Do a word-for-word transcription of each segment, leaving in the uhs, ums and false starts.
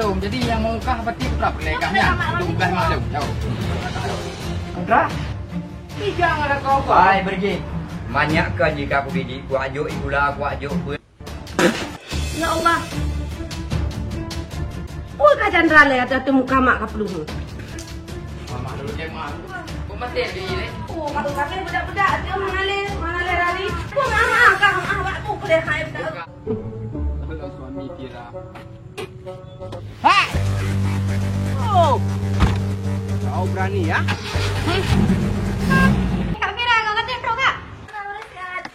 Jadi nyang meungkah pati putra peureulèe kah nyan? Dua belas malam. Jauh. Putra? Tiga malam kau. Hai, Bergi. Manyak ka jika aku biji, kuajok gula, kuajok beuet. Ya Allah. Peue ka Chandra lé ateueh muka mak ka peuluh? Mak dulu je, Mak. Kok masih ada ni? Oh, kalau kata bedak-bedak dia mengalir, mengalir hari. Kok mahal kah? Mahal waktu boleh hai bedak. Kalau suami kira. Hai! Oh! Kau berani, ya? Kak Fira, kau kata trok, Kak?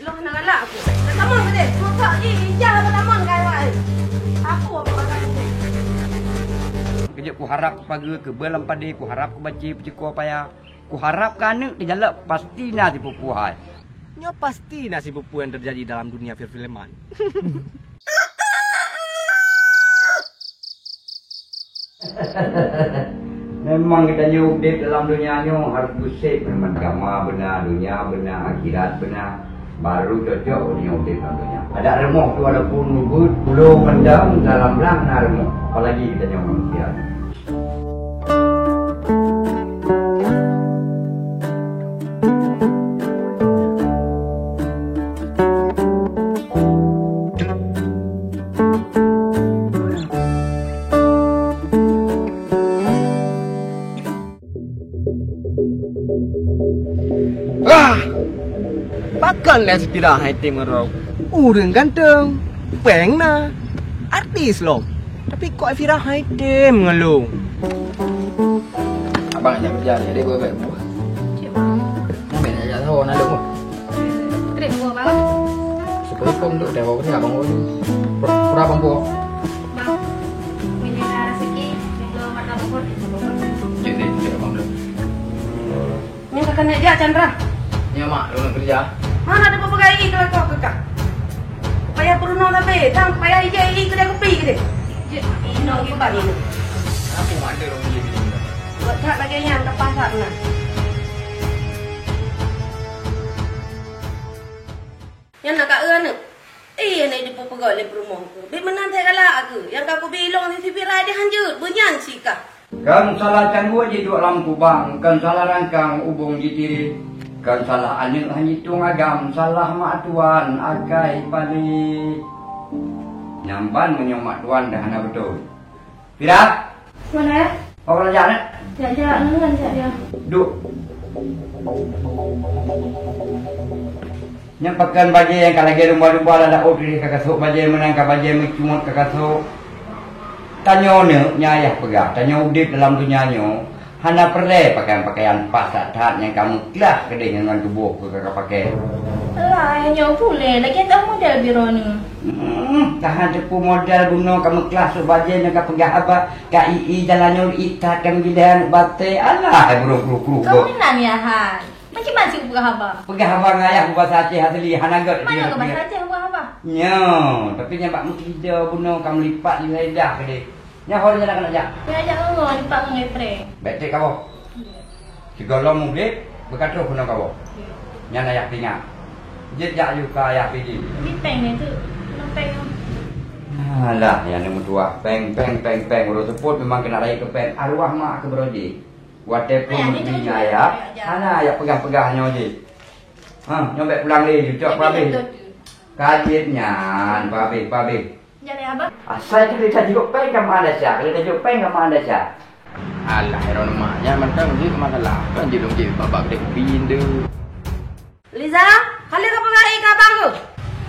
Loh, nak galak aku. Tak tamun ke dia? Masak je, ijah apa tamun, kau, wai. Aku apa kata dia? Kejap ku harap kepaga ke belam padi, ku harap ku baca peceko paya. Ku harap ke aneuk teujalak pasti na sipupu hai. Nyoe pasti na sipupu nyang terjadi dalam dunia perfilman. Memang geutanyoe udeb dalam donya nyoe harôh beuseb ngon agama beuna, donya beuna, akhirat beuna, baru cocok geutanyoe udeb dalam donya. Adak rumoh tu walaupun ubit, pulo mantong dalam blang na rumoh, apalagi geutanyoe manusia. Ah! Pakon lé seukidah hai tem ngon ureueng ganteng, péng na, artis lom. Tapi kok Fira hai tem ngon lôn? Abang nak kerja ni, dia buat baik buah. Cik, Bang. Nak nak jadi tahu nak lu. Trip buah, Bang. Sepuluh pom tu dah bawa kerja abang. Pura abang buah. Bang. Punya rezeki, yang belum makan bubur. Cik ni, cik abang tu. Nyoe ka keuneuk jak, Chandra? Nyoe, Mak, lôn keureuja. Hana teupeugah i keu lakoe keu kah? Payah peurunoe sabe, dan payah ijak i keu dia kupi keu dia. Jeuet, inoe kiban inoe. Aku mandor orang dia bilang. Buat that lagèe nyan, teupasat na. Nyan na ka eu aneuk. Eh, aneuk jipeupeugah lé peurumoh tu. Bit meunan that galak aku. Nyang ka kubi ilong si Fira dia hanjeuet, beunyan sikah. Kon salah cangguek jiduek lam kubang, kon salah rangkang ubong jitirit, kon salah aneuk han jitueng agam, salah mak tuan akai paléh. Nyan ban meunyoe mak tuan dah hana beutôi. Fira! Mana? Apa belajar ni? Jak, jak, ngan, jak, jak. Duk. Nyang pakon bajée nyang ka lagée lumba-lumba lam laôt ka kasôk, bajée meunan ka bajée meucumot ka kasôk. Tanyoe neuk nyang ayah peugah, tanyoe udeb dalam donya nyoe hana peureulée pakaian-pakaian paih that-that nyang ka meuklah keudeh ngon tuboh keu ka kapakée. Lah, nyoe puléh lagée teuh model biroe nyoe. Hmm, tahan teupeu model bunoe ka meuklah sôk bajée nyang ka peugah haba, ka i-i jalan nyoe itat ka meugiléng batée. Alah, hai burông kru-kru. Kau meunan ya hai. Macam mana cit peugah haba? Peugah haba ngon ayah beubasa Aceh asli, hana gét. Mana ke bahasa Aceh peugah haba? Nyo, tapi nyan bak meukido bunoe ka meulipat di lidah keudeh. Nyan ho nyan keuneuk jak. Ya, jak ngon lipat ngon April. Baik trép kawoe. Sigohlom mugrib, beukatoh keunoe kawoe. Nyan ayah pingat. Jeuet jak yue ka ayah piji. Tapi péng nyan tu, keunoe péng tu. Alah, nyan meutuah péng, péng, péng, péng. Uroe seupôt memang keuneuk rayeuk keu péng. Arwah mak keu beurojih. Watée pun meuti ngon ayah, hana ayah peugah-peugah nyoe jih. Ha, nyoe bék pulang lé, jucok pabéh. Ka jeuet nyan, pabéh, pabéh. Jadi apa? Asai keu leuta jok péng ka meuadasya, keu leuta jok péng ka meuadasya. Alah, Aaron mak, nyan mantong jeuet masalah. Kan jeuet lôn jeuet babak geude kupi nde. Liza, ka lheueh kapeugah i keu abang keuh?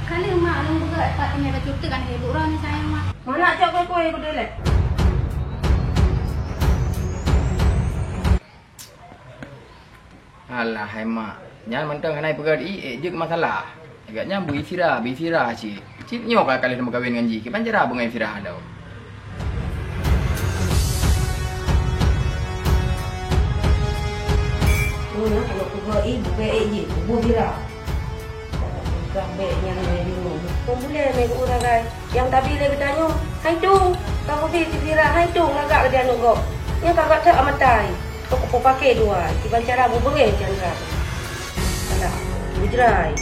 Ka lheueh mak, lôn peugah pat teumé bacut teuk aneuk ibu droe ni sayang mak. Mana cok kue-kue ibu dilek? Alah hai mak, nyan mantong hana ipeugah i, ék jeuet masalah. Agak nyan beu isira, beu isira cit. Cit nyoe ka ka lheueh meukawen ngon jih, kiban cara beungai isira dah. Nyoe na keuneuk peugah i, bukon ék jih, tuboh bira. Peugah bék nyan lagée nyoe. Peue bulée mé geu ureueng gai. Nyang tabi lé geutanyoe, hai tueng, ka kubi si Fira, hai tueng, lagak keu di aneuk gob. Nyan ka gata amata i. Kok kupeupake dua, kiban cara bubeungéh Chandra. Alah, bujrai.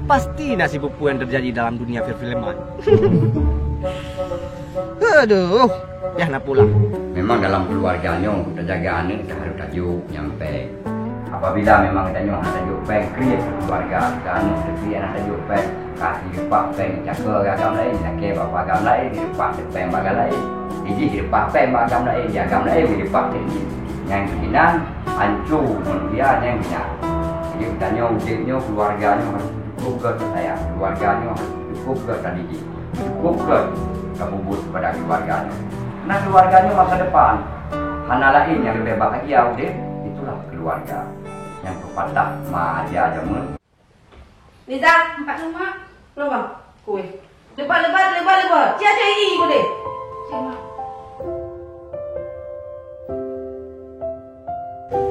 Pasti na sipeue-peue nyang teujadi dalam dunia perfilman. Aduh, yah na pulang. Memang dalam keuluwarga nyoe, tajaga aneuk harôh tajok nyang péng. Apabila memang geutanyoe hana tajok péng, kriet keuluwarga geutanyoe, tapi hana tajok péng, ka jireupah péng cakée agam laén, lakée bak agam laén, jireupah péng bak agam laén. Jih jireupah péng bak agam laén, di agam laén jireupah péng jih. Nyang keunan, hanco manusia nyang keunan. Jadi geutanyoe udeb nyoe, keuluwarga nyoe harôh cukup gét sayang, keuluwarga nyoe harôh cukup gét tadidik. Cukup gét tapeubuet keupada keuluwarga nyoe. Karena keuluwarga nyoe masa depan. Hana laén nyang leubeh bahagia udeb, itulah keuluwarga. Nyang peupatah ma aja jameun. Liza, empat rumah. Keluar. Kueh. Lebat, lebat, lebat, lebat. Cia, cia, i, i, boleh. Cik, Mak.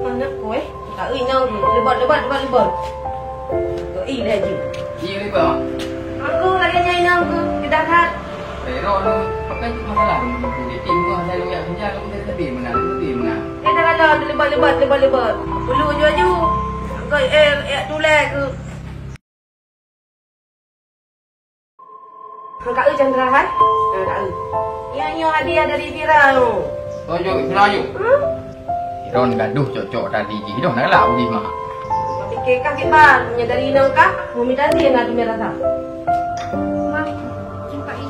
Aneuk ku, eh. Ka ui nong, lebat, lebat, lebat, lebat. Ka ui laju. Iya, lebat, Mak. Aku lagi nyai nong ku, kedah that. Eh, Ron, pakai cuma salah. Jadi, tim gua, saya lihat kerja, kamu dari lebih mana, lebih mana. Eh, dah, dah, dah, lebat, lebat, lebat, lebat. Bulu aju-aju. Aku, eh, eh, tulai ke. Ka eu Chandra hai? Ha, ka eu. Nyoe, nyoe hadiah dari Fira nyoe. Oh, jok, Fira jok. Hah? Iron gaduh cok-cok tadi jih. Iron nak lah udih mah. Tapi kekah kiban, nyoe dari inong kah? Mumi tadi na teumé rasa. Mak, jumpa i.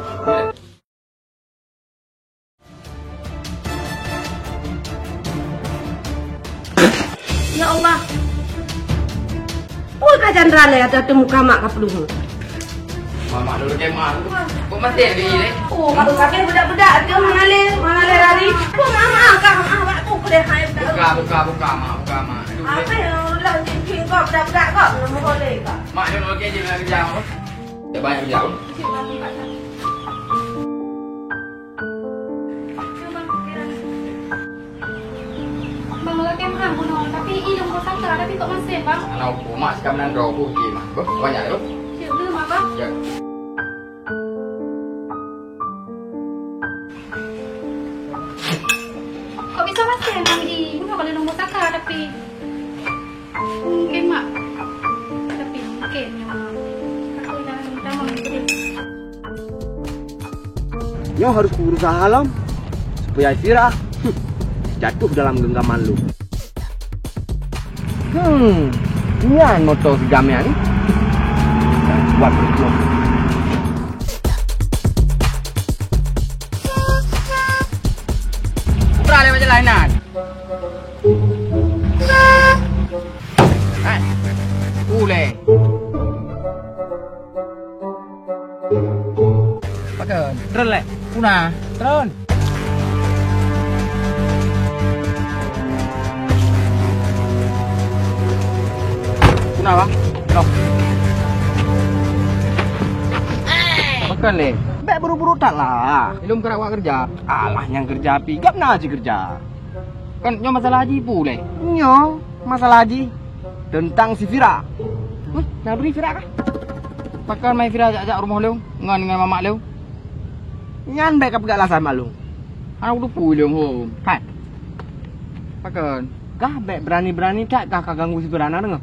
Ya Allah. Peue ka Chandra lé ateueh muka mak ka peuluh. Mamak dulu kemah. Kok mati di ni? Oh, kalau kakek bedak-bedak tu mengalir, mengalir lari. Kok mama kah, ah, waktu kuliah hai. Buka, buka, buka, mak, buka, mak. Aduh, apa yang udah cincin kau bedak-bedak kau? Nama boleh kau? Mak, dia mau kerja, dia nak kerja, mak. Dia banyak kerja. Bang, lagèe meunan bunoe, tapi i lôn pusaka, tapi kok masen, Bang? Anak uku mak sikam nan droe bu ji mah. Beuh, banyak tu. Cik, belum, Abang. Ya. Kok bisa masen, Bang Ji? Bunoe kalau lôn pusaka, tapi Mungkin, Mak. Tapi mungkin memang aku dah lama jadi. Nyoe harus berusaha lom supaya Fira, hmm, jatuh dalam genggaman lôn. Hmm, nyan moto si Damian ni. Kuat betul. Putra lewat jalan nan. Hai. Uleh. Pakon. Tron leh. Puna. Tron. Puna, Bang. Tron. Pakon leh. Bèk buru-buru that lah. Ilôn keurak wak keureuja. Alah nyang keureuja pi. Gap na cit keureuja. Kan nyoe masalah haji pu lé? Nyoe masalah haji teuntang si Fira. Huh, na bri Fira kah? Pakon mai Fira jak-jak rumoh lôn ngon, ngon mamak lôn? Nyan bèk kapeugah alasan mak lôn. Hana kuteupeu lôn hom. Hai. Pakon? Kah bèk beurani-beurani that kah ka ganggu si Fira na deungoe?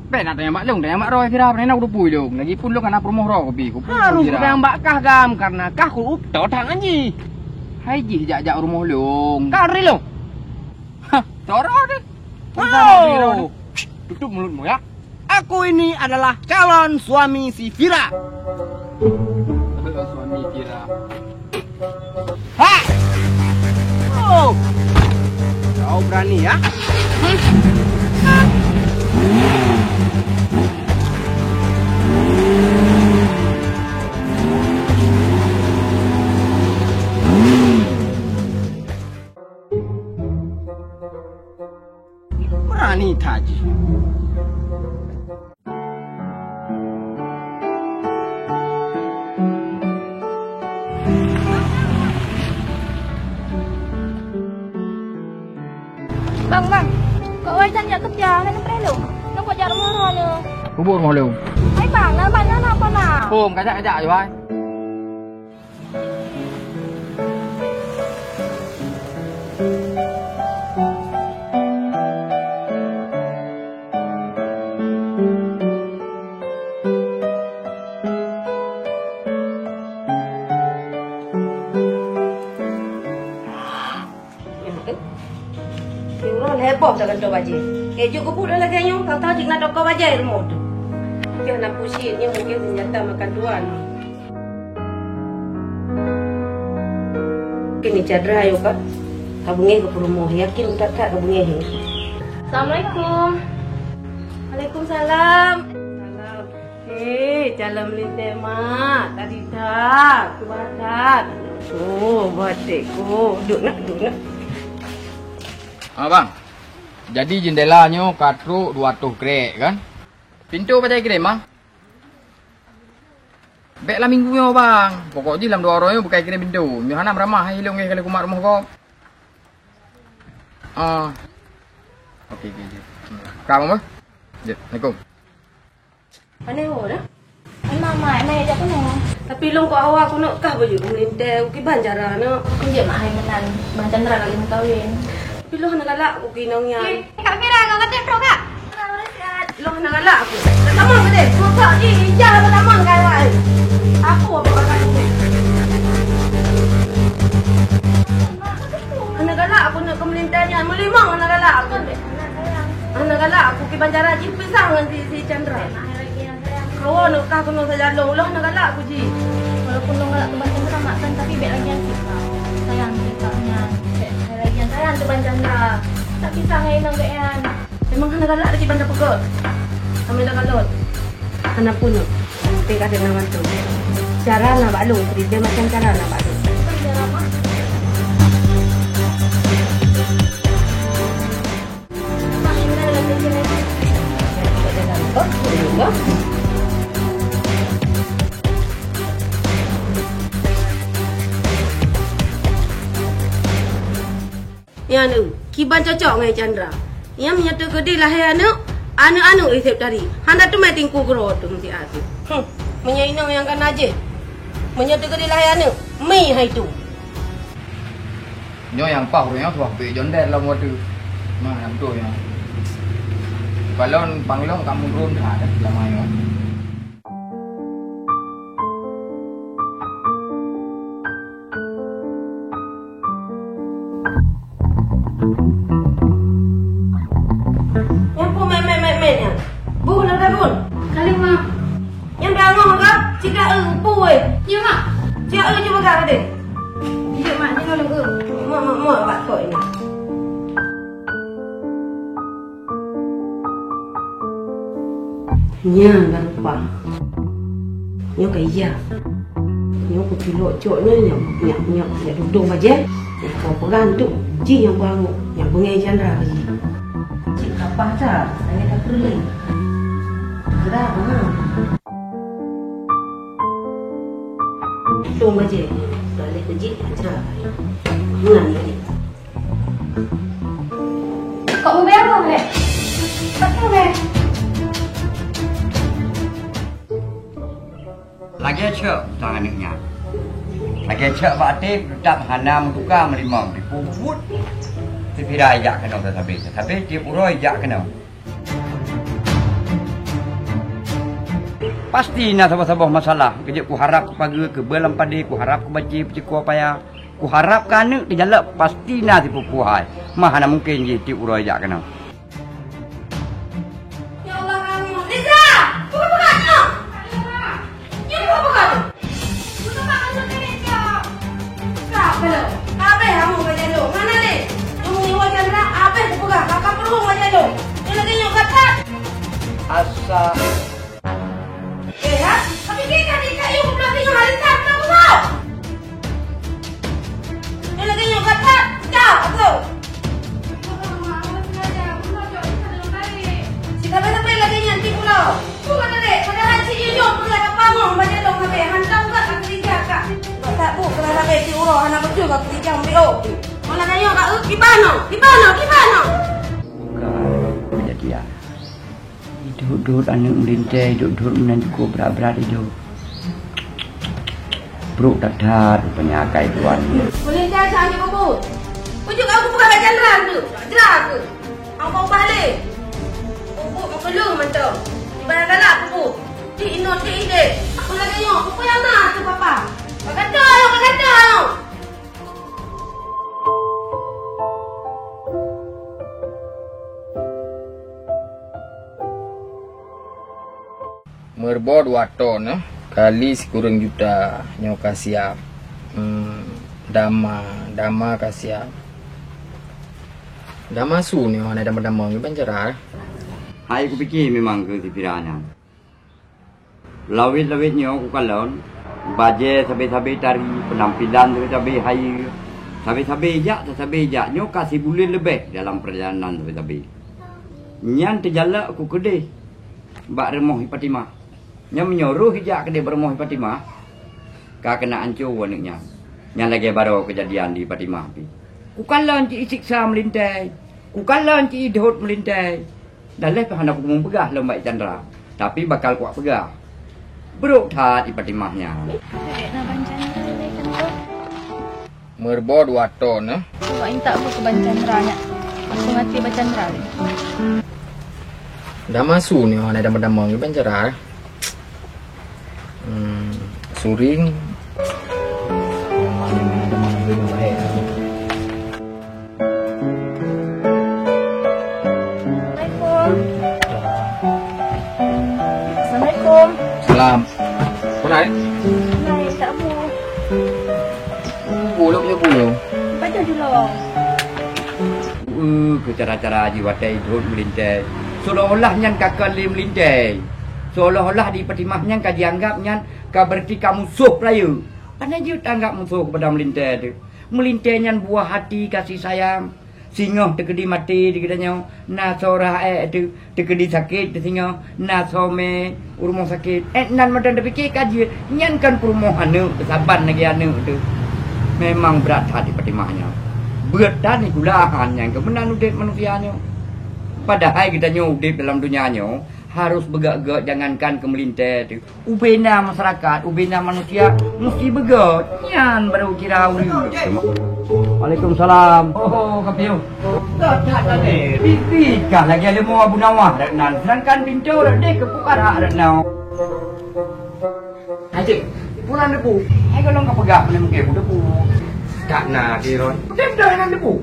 Bèk na tanyong bak lôn, tanyong bak droe Fira, hana kuteupeu lôn. Lagipun lôn hana peurumoh droe kubi, kupeue Fira. Harôh kutanyong bak kah gam, kareuna kah kuutok that ngon jih. Hai jih jak-jak rumoh lôn. Ka ri lôn. Hah, toro deh. Wow. Tutup mulutmu ya. Aku ini adalah calon suami si Fira. Calon suami Fira. Ha! Oh! Kau berani ya? Berani that jih. Bang, bang. Kok wai can jak keureuja, hana neupreh lôn. Lôn kok jak rumoh droeneuh. Hubung rumoh lôn. Hai bang, na bak nyan apa na? Hom, kajak-kajak aju ai. Boh tagantoe bajèe. Keu jeuet keubuet lagèe nyoe, tau-tau jeuet na toko bajèe rumoh teuh. Keu na pusing, nyoe mungken seunjata makan tuan. Kini Chandra ayo ka, ka beungèh ka peurumoh, yakin that-that ka beungèh. Assalamualaikum. Waalaikumsalam. Salam. Hei, calon meulintèe mak, tadi that, kuat that. Oh, batik ku. Duduk nak, duduk nak. Ah, bang. Jadi jeundela nyoe ka trok dua ratus krek kan? Pintoe pajan kirém, bang? Bèk lam minggu nyoe, bang. Pokok jih lam dua uroe nyoe beukai kirém pintoe. Nyoe hana meuramah hai lôn ngon kali kumat rumoh gob. Ah. Oke, oke, oke. Ka, bang, bang? Ya, assalamualaikum. Pane ho dah? Emang, Mak, Mak jak keunoe. Tapi lôn kok hawa keuneuk kah baju meulintèe, kiban cara neuk. Enjeuet, Mak, hai meunan. Bang Chandra lagi meukawen. Tapi lôn hana galak ku keu inong nyan. Eh, Kak Mira, kau kata trok, Kak? Lôn hana galak aku. Tak sama ke deh? Masa ni ija tak sama ke awak. Aku apa kata ni? Hana galak aku neuk keu meulintèe nyan. Meulimong hana galak aku. Hana galak aku kiban cara jih pisah ngon si, si Chandra. Kawoe neuk kah keunoe sajan lôn, lôn hana galak aku jih. Walaupun lôn galak keu Bang Chandra mak kan, tapi bèk lagèe nyan cit, Bang. Sayang cit, Kak, nyan. Bèk lagèe nyan sayang keu Bang Chandra. Tak kisah ngon inong geuh nyan. Memang hana galak lagèe Bang Chandra peugah. Kami dah galak. Hana pun. Tapi kadang na bantu. Cara na bak lôn, jadi macam cara na bak lôn. Nyan eu, kiban cocok ngon Chandra. Nyan meunyoe teukeudi lahé aneuk, aneuk-aneuk Yusuf tadi. Hana teumé tingku keudroe teuh meusiat teuh. Huh, meunyoe inong nyang ka najih. Meunyoe teukeudi lahé aneuk, mi hai tu. Nyoe nyang paih ureueng nyang tuha peuet jonder lam wateue. Nah, nyang beutôi nyoe. Kalon panglong ka meurun that, eh, lama nyoe. Nyan peue mèt-mèt-mèt-mèt nyan? Boh na dagun? Kaleng, Mak. Nyan bangoh ka? Cit ka eu peue? Ya, Mak. Cit eu cuba ka deh. Iya, Mak, jangan lagi. Mak, mak, mak, bak kok ini. Nyan baru pah. Nyoe ka iya. Nyoe kutilok cok nyoe, nyak, nyak, nyak, nyak dudong bajèe. Nyak kau peugah untuk jih nyang bangoh, nyang beungèh Chandra jih. Cit kapah that, hanya ka peureulèe. Geura bangoh. Dudong bajèe. Balik ke jih, Chandra. Menang tadi. Kok mubé apa, Mak? Kok mubé? Lagèe cok utang aneuk nyan. Lagèe cok bak até teutap hana meutuka meulimong dipubut. Sipira ijak keunoe sabé-sabé, tiep uroe ijak keunoe. Pasti na saboh-saboh masalah. Keujeuet kuharap keupageue, keubeuet lam padé, kuharap keubaci peuceukoe paya. Kuharap keu aneuk teujalok pasti na sipeue-peue hai. Mah hana mungken jih tiep uroe jak keunoe. Ya Allah, kamu. Lisa! Buka, buka, no! Nyoe buka, buka, no! Buka, buka, no! Ka, belum. Abéh kamu ka jalok. Mana, Lé? Kamu nyewa Chandra, abéh kupeugah, ka, ka peurumoh ka jalok. Nyoe lagèe nyoe ka that. Asa. Eh, ha? Tapi kita di kayu belah tengah hari tak tahu kau. Dia lagi nyok gatal, cak aku. Kita berapa lagi nyantik pulau? Bukan ada, padahal si Yuyong pun ada pangong, baca dong sampai hantam kat aku tiga kak. Tak bu, kalau sampai si Uro anak betul aku tiga ambil oh. Malah nanya kat, eh, di mana? Di mana? Di mana? Bukan, jadi ya. Idop-dop aneuk meulintèe, idop-dop meunan cukôp brat-brat idop. Brôk that-that rupanya akai tuan. Meulintèe sang di bubut. Ujuk aku buka bak Chandra tu. Chandra tu. Aku ubah lé. Bubut meukeuleueng mantong. Ibarat galak bubut. Di inong di ide. Aku lagèe nyoe, aku payah na tu papa. Kata, kata. Meureubo dua ton, eh, kali sikureueng juta nyoe ka siap. Hmm, dama, dama ka siap. Dama su nyoe hana dama-dama nyoe ban cara, eh. Hai kupike memang keu sipira nyan. Lawét-lawét nyoe kukalon, bajée sabe-sabe tari, peunampilan sabe-sabe hayeue, sabe-sabe jak, sabe-sabe jak nyoe ka sibuleuen leubeh dalam peurjalanan sabe-sabe. Nyan teujalak kukeudeh bak rumoh Fatimah. Nyan meunyoe roh ijak keudeh bak rumoh Fatimah, ka keuneuk ancô aneuëk nyan. Nyan lagée baroe keujadian di Fatimah pih. Kukalon cit isiksa meulintée, kukalon cit idhôt meulintée. Dan lheueh hana kumeung peugah lom bak Chandra, tapi bakal kuak peugah. Brok that i Fatimah nyan. Bèk na ban Chandra lé kan tu. Meureubo dua ton, eh. Awak intat bu keu ban Chandra nyak. Aku ngati ban Chandra lé. Dama su nyoe hana dama-dama nyoe ban cara, eh. Hmm, suring. Assalamualaikum. Assalamualaikum. Salam. Kenal? Kenal, tak bu. Bulu punya bulu. Baca dulu. Uh, ke cara-cara ji watée idhôt meulintée. Seolah-olah nyan ka kon lé meulintée. Seolah-olah di Fatimah nyan ka jianggap nyan ka berarti ka musoh peurayeuk. Pane jeuet anggap musoh kepada meulintée tu. Meulintée nyan buah hati kasih sayang. Singoh teukeudi maté di geutanyoe, na soe raék teu-, teukeudi sakét teusingoh, na soe mé u rumoh sakét. Eh, nan mantong tapike ka jeuet, nyan kan peurumoh aneuëk, saban lagée aneuëk teu. Memang brat that di Fatimah nyoe. Beuet that ni gulahan nyang keu meunan udeb manusia nyoe. Padahai geutanyoe udeb dalam donya nyoe harôh beugét-gét jangankan keu meulintée teu. Ubena masyarakat, ubena manusia musti beugét. Nyan baru kira ureuëng. Waalaikumsalam. Oh, Kapiu. Bibi kah lagée leumo Abu Nawah rot nan, sedangkan pintoe rot deh keu pukara rot nan. Hai cik, pulang debu. Hai golong ka peugah mungkin bu debu. Tak na, Kiron. Udah dah nan debu.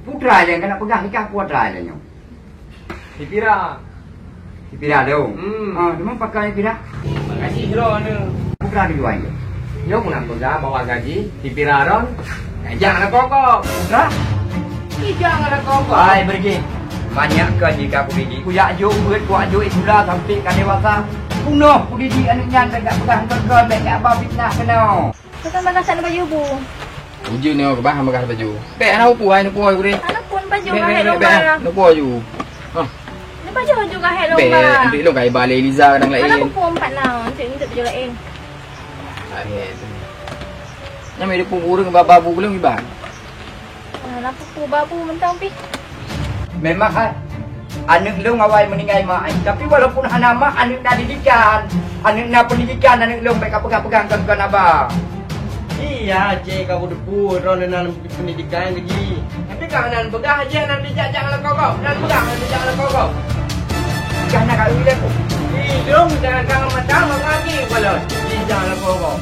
Putra nyang keuneuk peugah nikah putra nyang nyoe. Sipira. Sipira dong. Hmm. Ah, teuma pakai sipira? Gaji jroh ni. Putra di luar je. Nyoe pun nak peugah bahwa gaji sipira ron. Eh, jangan koko. Putra? Ih, jangan koko. Hai, pergi. Banyak ke jika aku didik. Ku jak juk buet, ku jak juk sikula sampai ka dewasa. Punoh ku didik aneuk nyan, bèk jak peugah engkau, bèk jak ba fitnah keunoe. Pesan bagasan baju bu. Ujeuen nyoe keubah meugah baju. Bèk hana upu hai neupuwoe gurèe. Hana pun baju ngahèe lomba. Neupuwoe ju. Hah. Ni baju ju ngahèe lomba. Bèk, ambil lom kai balai Liza kadang lain. Hana pun empat nau, untuk untuk baju lain. Akhir tu. Nyamai dia pun urang babu belum iban. Ah, lampu pu babu mentang pih. Memang hai. Aneuk lôn awai meuninggai mak, tapi walaupun hana mak, aneuk na didikan. Aneuk na pendidikan, aneuk lôn bèk ka peugah-peugah kon-kon abang. Iya, cek ka kuteupeu droe na pendidikan lagi. Tapi ka hana peugah aja nan dijak-jak lam kogok, nan peugah nan dijak lam kogok. Ka na ka ulèe ko. Ih, lôn jangan mata mak lagi kalau dijak lam kogok.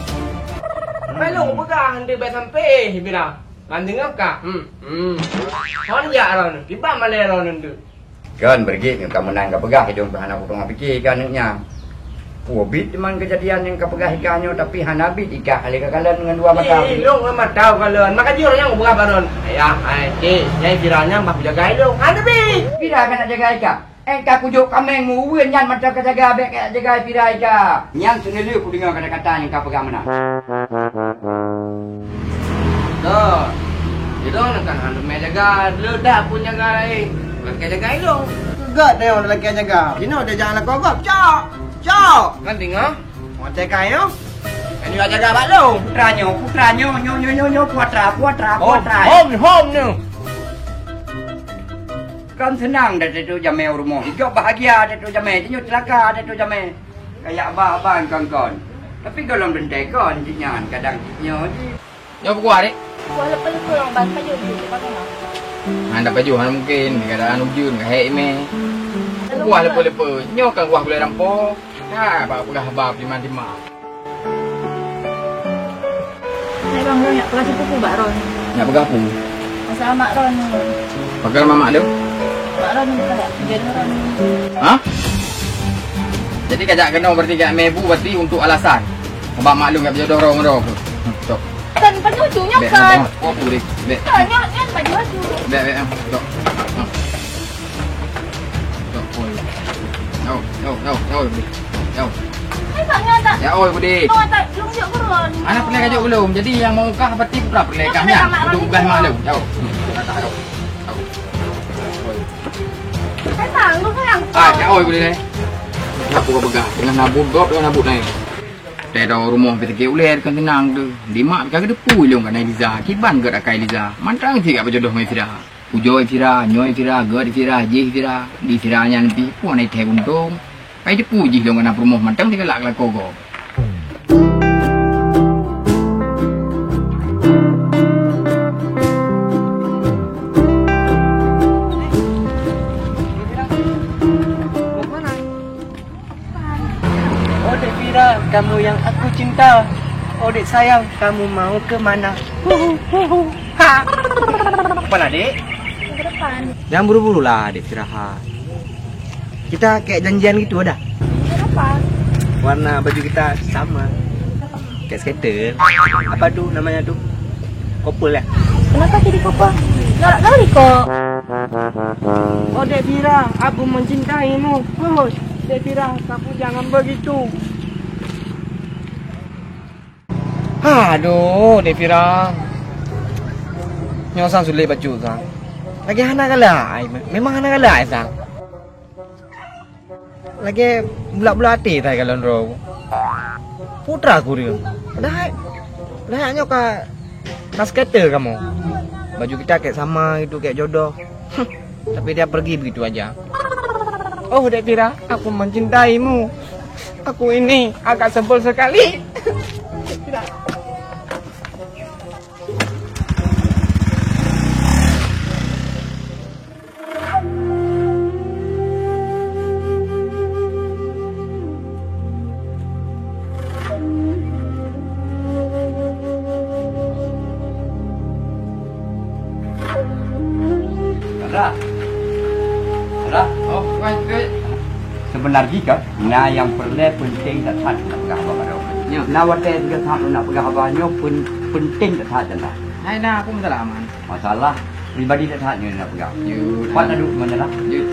Malu peugah nanti bèk sampai bila. Ban deungoe ka? Hmm. Hmm. Hon jak droeneuh, kiban malèe droeneuh deuh. Kon beureuguek nyoe ka meunan ka peugah, idong pih hana kuteuma pike keu aneuk nyan. Peue bit teuma keujadian nyang ka peugah ikah nyoe, tapi hana bit ikah lé ka kalon ngon dua mata. Eh, ilong ngon mata kalon. Maka jih ureueng nyan kupeugah baron. Ayah, hai, cek, nyai Fira nyan bah kujaga ilong. Hana bit. Fira ka nak jaga ikah. Eh, ka kujok kaméng meuweuen nyan mantong ka jaga, bèk ka jaga Fira ika. Nyan seuneulheueh kudeungoe kata-kata nyang ka peugah meunan. Toh, sidroe nyan kan hana mè jaga, le dak pun jaga laén. Lakèe jaga ilong. Gèt nyoe lakèe jaga. Jinoe dia jangan lakoe gob. Cok! Cok! Kan deungö? Watèe ka nyoe. Kan nyoe jaga bak lôn. Putra nyoe, putra nyoe, nyoe, nyoe, nyoe, nyoe, putra, putra, putra. Hom, hom nyoe. Kan seunang dah teutôk jamé u rumoh. Jijok bahagia teutôk jamé. Jinoe ceulaka teutôk jamé. Kayak abang-abang kon-kon. Tapi gohlom teuntèe kon jih nyan, kadang jih nyoe jih. Nyoe peukuah, Dek? Kuah leupeu-leupeu, Bang, pajoh jih, pakai nyoe. Hana pajoh, hana mungkin. Kadang ujeuen, ka hék imè. Kuah leupeu-leupeu. Nyoe kan kuah gulai rampo. Ka, bak peugah haba timan-timan. Hai bang, Ron, nyak peugah sipupu bak Ron. Nyak peugah peue? Masalah mak Ron. Pakon mak lôn? Mak Ron ni bukan dak, dia Ron. Hah? Jadi kajak keunoe berarti kajak mé bu berarti untuk alasan. Sebab maklum kajak jodoh roh ngon roh. Cok. Kan baju tu nyoe kan. Oh, boleh. Bek. Kan nyoe kan baju tu. Bek, bek. Cok. Cok, oi. Yo, yo, yo, yo, yo. Hai, Pak, nyoe tak? Ya, oi, Budi. Oh, tak, belum siap turun. Anak pernah kajak belum. Jadi yang mau kah berarti pernah pernah kah nyan. Untuk tugas maklum. Yo. Hai, Pak, lu sayang. Ah, ya, oi, Budi. Nak buka pegang. Tengah nabut gop, tengah nabut naik. Teudoe rumoh pih sakét ulèe kon seunang teuh. Di mak ka geuteupeue lôn keu Liza, kiban gét akai Liza. Mantong cit ka beujodoh ngon Fira. Ujoe Fira, nyoe Fira, gét Fira, jih Fira. Di Fira nyan pih peue na ithèe untông. Pai teupeue jih lôn keu na peurumoh mantong digalak lakoe gob. Oh, Dek Fira, kamu yang aku cinta. Oh, Dek sayang, kamu mau ke mana? Huhu, huhu, ha. Apa lah, Dek? Ke depan. Jangan buru-buru lah, Dek Fira, ha. Kita kayak janjian gitu, ada? Ke depan. Warna baju kita sama. Kayak skater. Apa tu namanya tu? Couple ya? Kenapa jadi couple? Galak kali kok. Oh, Dek Fira, aku mencintaimu. Oh, Dek Fira, kamu jangan begitu. Aduh, Dek Fira. Nyoe sang sulet bacut sang. Lagi hana galak ai, memang hana galak ai sang. Lagèe bulak-bulak até that kalon droe. Putra kureueng. Padahai, padahai nyoe ka, ka skater kamoe. Baju kita kayak sama gitu, kayak jodoh. Tapi dia pergi begitu aja. Oh, Dek Fira, aku mencintaimu. Aku ini agak sebel sekali. Dek Fira. Sandra. Sandra. Oh, weh, weh. Sebenarnya kan, na nyang peureulèe penting that-that nak peugah haba baroe. Ya. Na watèe that-that nak peugah haba nyoe pen-, penting that-that, Sandra. Hai, na, apa masalah, Man? Masalah pribadi that-that nyoe nak peugah. Yuk. Pat na duek, Sandra? Yuk.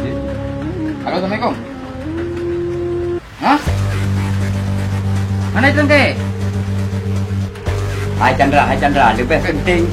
Yuk. Halo, assalamualaikum. Hah? Mana itu, Teh? Hai Chandra, hai Chandra, leubeh penting